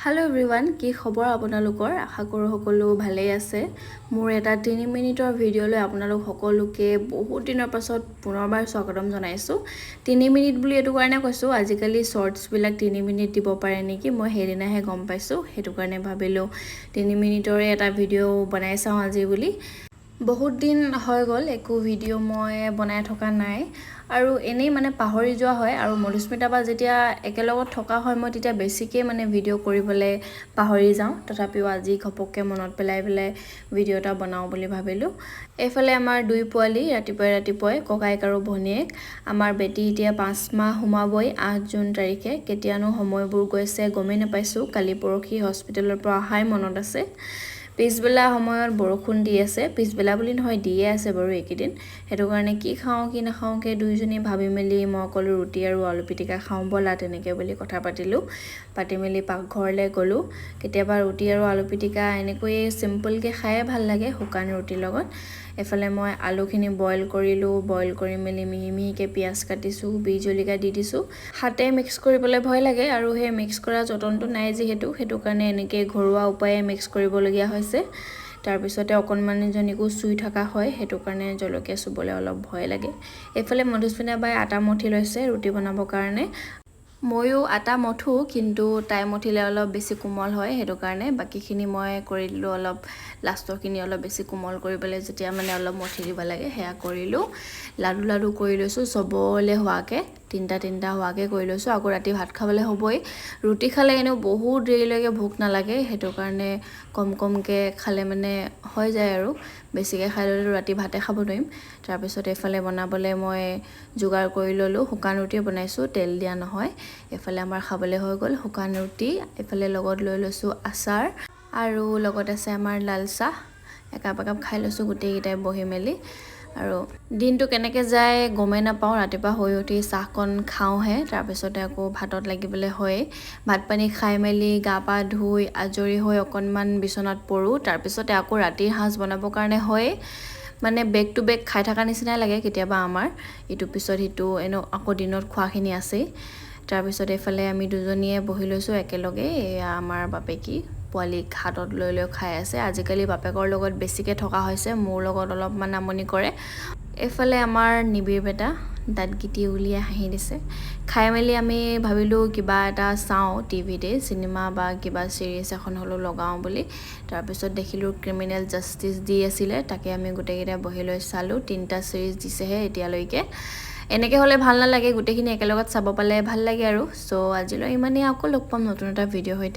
Hello' everyone, কি খবৰ আপোনালোকৰ? আশা কৰোঁ সকলো ভালেই আছে। মোৰ এটা 3 মিনিটৰ ভিডিঅ'লৈ আপোনালোক সকলোকে বহুত দিনৰ পাছত পুনৰবাৰ স্বাগতম জনাইছোঁ। 3 মিনিট বুলি এইটো কাৰণে কৈছোঁ, আজিকালি শ্বৰ্টছবিলাক 3 মিনিট দিব পাৰে নেকি, মই সেইদিনাহে গম পাইছোঁ। সেইটো কাৰণে ভাবিলোঁ 3 মিনিটৰে এটা ভিডিঅ' বনাই চাওঁ আজি বুলি। বহুত দিন হৈ গ'ল, একো ভিডিঅ' মই বনাই থকা নাই আৰু এনেই মানে পাহৰি যোৱা হয়। আৰু মধুস্মিতা বা যেতিয়া একেলগত থকা হয়, মই তেতিয়া বেছিকৈ মানে ভিডিঅ' কৰিবলৈ পাহৰি যাওঁ। তথাপিও আজি ঘপককৈ মনত পেলাই পেলাই ভিডিঅ' এটা বনাওঁ বুলি ভাবিলোঁ। এইফালে আমাৰ দুই পোৱালি ৰাতিপুৱাই ৰাতিপুৱাই ককায়েক আৰু ভনীয়েক। আমাৰ বেটী এতিয়া 5 মাহ সোমাবই 8 জুন তাৰিখে। কেতিয়ানো সময়বোৰ গৈছে গমেই নাপাইছোঁ। কালি পৰহি হস্পিটেলৰ পৰা অহাই মনত আছে। পিছবেলা সময়ত বৰষুণ দি আছে। পিছবেলা বুলি নহয়, দিয়ে আছে বাৰু এইকেইদিন। সেইটো কাৰণে কি খাওঁ কি নাখাওঁকৈ দুয়োজনী ভাবি মেলি মই ক'লোঁ, ৰুটি আৰু আলু পিটিকা খাওঁ ব'লা, তেনেকৈ বুলি কথা পাতিলোঁ। পাতি মেলি পাকঘৰলৈ গ'লোঁ। কেতিয়াবা ৰুটি আৰু আলু পিটিকা এনেকৈয়ে চিম্পলকৈ খায়ে ভাল লাগে শুকান ৰুটিৰ লগত। এইফালে মই আলুখিনি বইল কৰিলোঁ। বইল কৰি মেলি মিহি মিহিকৈ পিঁয়াজ কাটিছোঁ, বিহ জলকীয়া দি দিছোঁ। হাতে মিক্স কৰিবলৈ ভয় লাগে আৰু সেই মিক্স কৰা যতনটো নাই যিহেতু, সেইটো কাৰণে এনেকৈ ঘৰুৱা উপায়ে মিক্স কৰিবলগীয়া হৈছে। তাৰপিছতে অকণমানিজনীকো চুই থকা হয়, সেইটো কাৰণে জলকীয়া চুবলৈ অলপ ভয় লাগে। এইফালে মধুস্মিতা বাই আটা মঠি লৈছে ৰুটি বনাবৰ কাৰণে। ময়ো আটা মথোঁ, কিন্তু তাই মঠিলে অলপ বেছি কোমল হয়। সেইটো কাৰণে বাকীখিনি মই কৰি দিলোঁ। অলপ লাষ্টৰখিনি অলপ বেছি কোমল কৰিবলৈ যেতিয়া মানে অলপ মঠি দিব লাগে, সেয়া কৰিলোঁ। লাডু লাডু কৰি লৈছোঁ চবলে হোৱাকৈ, তিনিটা তিনিটা হোৱাকৈ কৰি লৈছোঁ। আকৌ ৰাতি ভাত খাবলৈ হ'বই। ৰুটি খালে এনেও বহুত দেৰিলৈকে ভোক নালাগে, সেইটো কাৰণে কম কমকৈ খালে মানে হৈ যায় আৰু বেছিকৈ খাই ল'লে ৰাতি ভাতে খাব নোৱাৰিম। তাৰপিছত এইফালে বনাবলৈ মই যোগাৰ কৰি ল'লোঁ। শুকান ৰুটিয়ে বনাইছোঁ, তেল দিয়া নহয়। এইফালে আমাৰ খাবলৈ হৈ গ'ল শুকান ৰুটি। এইফালে লগত লৈ লৈছোঁ আচাৰ আৰু লগত আছে আমাৰ লাল চাহ। একাপ একাপ খাই লৈছোঁ গোটেইকেইটাই বহি মেলি। আৰু দিনটো কেনেকৈ যায় গমেই নাপাওঁ। ৰাতিপুৱা শুই উঠি চাহকণ খাওঁহে, তাৰপিছতে আকৌ ভাতত লাগিবলৈ হয়েই। ভাত পানী খাই মেলি গা পা ধুই আজৰি হৈ অকণমান বিচনাত পৰোঁ, তাৰপিছতে আকৌ ৰাতিৰ সাঁজ বনাবৰ কাৰণে হয়েই। মানে বেক টু বেক খাই থকা নিচিনাই লাগে কেতিয়াবা আমাৰ, ইটোৰ পিছত সিটো। এনেও আকৌ দিনত খোৱাখিনি আছেই। তাৰপিছত এইফালে আমি দুজনীয়ে বহি লৈছোঁ একেলগে। এয়া আমাৰ বাপেকি পোৱালিক হাতত লৈ লৈ খাই আছে। আজিকালি বাপেকৰ লগত বেছিকৈ থকা হৈছে, মোৰ লগত অলপমান আমনি কৰে। এইফালে আমাৰ নিবিৰ বেটা দাঁতকেইটি উলিয়াই হাঁহি দিছে। খাই মেলি আমি ভাবিলোঁ কিবা এটা চাওঁ টিভিতে, চিনেমা বা কিবা চিৰিজ এখন হ'লেও লগাওঁ বুলি। তাৰপিছত দেখিলোঁ ক্ৰিমিনেল জাষ্টিছ দি আছিলে, তাকে আমি গোটেইকেইটা বহি লৈ চালোঁ। তিনিটা চিৰিজ দিছেহে এতিয়ালৈকে। এনেকৈ হ'লে ভাল নালাগে, গোটেইখিনি একেলগত চাব পালে ভাল লাগে আৰু। চ' আজিলৈ ইমানেই। আকৌ লগ পাম নতুন এটা ভিডিঅ'ৰ সৈতে।